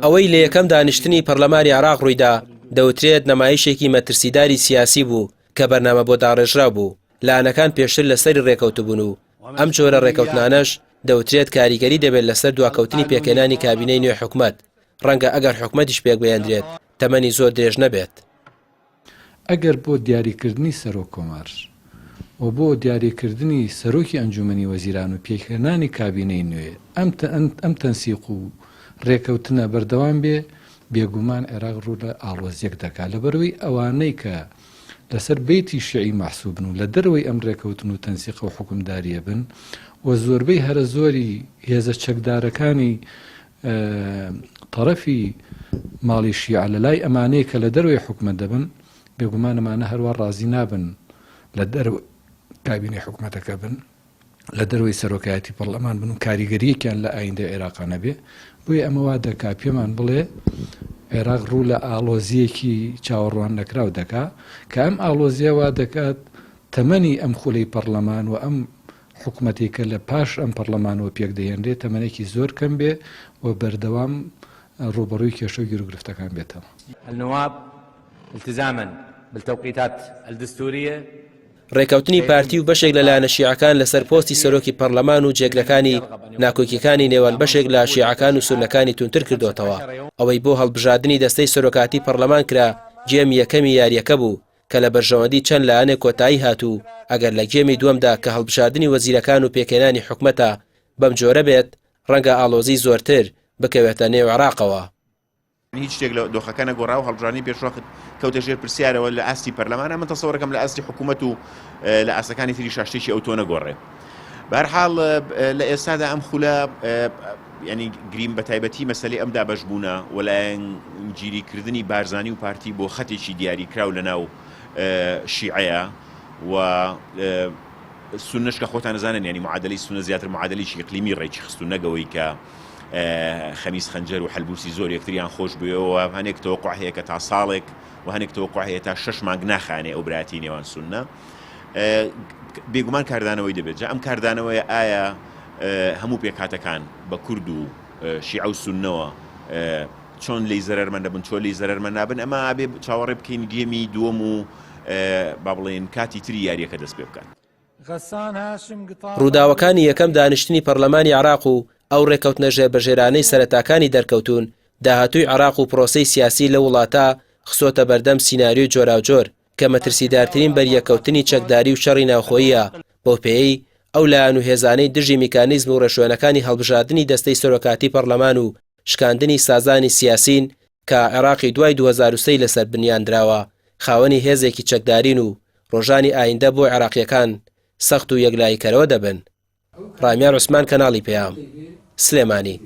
ئەوەی لە یەکەم دانیشتنی پەرلەمانی عێراق ڕوویدا، دەوترێت نەمایشێکی مەترسیداری سیاسی بوو کە بەرنامە بۆ داڕێژراو بوو، لایەنەکان پێشتر لەسەری ڕێکەوتبوون و ئەم جۆرە ڕێکەوتنانەش دەوترێت کاریگەری دەبێت لەسەر دواکەوتنی پێکهێنانی کابینەی نوێی حکومەت، ڕەنگە ئەگەر حکومەتیش پێکبهێندرێت تەمەنی زۆر درێژ نەبێت. ئەگەر بۆ دیاریکردنی سەرۆک کۆمار و بۆ دیاریکردنی سەرۆکی ئەنجومەنی وەزیران و پێکهێنانی کابینەی نوێ ئەم ئەم تەنسیق و رێکەوتنە بەردەوام بێ، بێگومان عێراق روو لە ئاڵۆزیەک دەکا. لەبەرئەوەی ئەوانەی کە لەسەر بەیتی شیعی مەحسوبن و لە دەرەوەی ئەم رێکەوتن و تەنسیقە و حوکمداریە بن و زۆربەی هەرە زۆری هێزە چەکدارەکانی تەڕەفی ماڵی شیعە لە لای ئەمانەیە کە لە دەرەوەی حکومەت دەبن، بێگومان ئەمانە هەروا ڕازی نابن لە دەرەوەی کابینەی حکومەتەکە بن، لە دەرەوەی سەرۆکایەتی پەڕلەمان بن و کاریگەرییەکیان لە ئایندەی عێراقا نەبێ. بۆیە ئەمە وا دەکا پێمان بڵێ عێراق ڕوو لە ئاڵۆزییەکی چاوەڕوان نەکراو دەکا، کە ئەم ئاڵۆزییە وا دەکات تەمەنی ئەم خولەی پەڕلەمان و ئەم حکومەتێک کە لە پاش ئەم پەڕلەمانەوە پێکدەهێنرێ تەمەنێکی زۆر کەم بێ و بەردەوام ڕووبەڕووی کێشە و گیروگرفتەکان بێتەوە. النواب التزاما بالتوقيتات الدستورية. ڕێککەوتنی پارتی و بەشێک لە لایەنە شیعەکان لەسەر پۆستی سەرۆکی پەڕلەمان و جێگرەکانی، ناکۆکیەکانی نێوان بەشێک لە شیعەکان و سوننەکانی توندتر کردۆتەوە. ئەوەی بۆ هەڵبژاردنی دەستەی سەرۆکاتی پەڕلەمان کرا، گێمی یەکەمی یارییەکە بوو، کە لە بەرژەوەندی چەند لایەنێک کۆتایی هات و ئەگەر لە گێمی دووەمدا کە هەڵبژاردنی وەزیرەکان و پێکهێنانی حکومەتە بەم جۆرە بێت، ڕەنگە ئاڵۆزیی زۆرتر بکەوێتە نێو عێراقەوە. هیچ شتێک لە دۆخەکە نەگۆڕا و هەڵبژاردنی پێشوەخت کەوتە ژێر پرسیارەوە لە ئاستی پەرلەمانە من تەسەوەرەکەم لە ئاستی حکوومەت و لە ئاستەکانی تریشا شتێکی ئەوتۆ نەگۆڕێ. بەهەرحاڵ لە ئێستادا ئەم خولە ینی گریم بە تایبەتی مەسەلەی ئەم دابەشبوونە و لایەنگیریکردنی بارزانی و پارتی بۆ خەتێکی دیاریکراو لە ناو شیعەیە و سونەش کە خۆتان نەزانن ینی معادلەی سونە زیاتر معادلەیەکی ئیقلیمی ڕێکی خستو نەگەوەی کە خەمیس خەنجەر و حەلبوسی زۆر یەکتریان خۆش بوێەوە هەنێک تەوەقع هەیە کە تا ساڵێک و هەنێک تەوەقع هەیە تا شەش مانگ ناخانێ ئەو براتی نێوان سونە بێگومان کاردانەوەی دەبێت جا ئەم کاردانەوەیە ئایا هەموو پێکهاتەکان بە کورد و شیعە و سوننەوە چۆن لێی زەرەرمەند دەبن چۆن لێی زەرەرمەند نابن ئەمە ئەبێ چاوەڕێ بکەین گێمی دووەم و با بڵێین کاتی تری یاریەکە دەست پێ بکات. ڕووداوەکانی یەکەم دانیشتنی پەرلەمانی عێراق و ئەو ڕێککەوتنە ژێربەژێرانەی سەرەتاکانی دەرکەوتوون، داهاتووی عێراق و پرۆسەی سیاسی لەو وڵاتە خستۆتە بەردەم سیناریۆی جۆراوجۆر، کە مەترسیدارترین بەریەککەوتنی چەکداری و شەڕی ناوخۆییە، بەوپێیەی ئەو لایەن و هێزانەی دژی میکانیزم و ڕێوشوێنەکانی هەڵبژاردنی دەستەی سەرۆکاتی پەڕلەمان و شکاندنی سازانی سیاسین کە عێراقی دوای 2003 لەسەر بنیاندراوە، خاوەنی هێزێکی چەکدارین و ڕۆژانی ئایندە بۆ عێراقییەکان سەخت و یەکلاییکەرەوە دەبن. ڕامیار عوسمان کەناڵی پەیام، سلێمانی.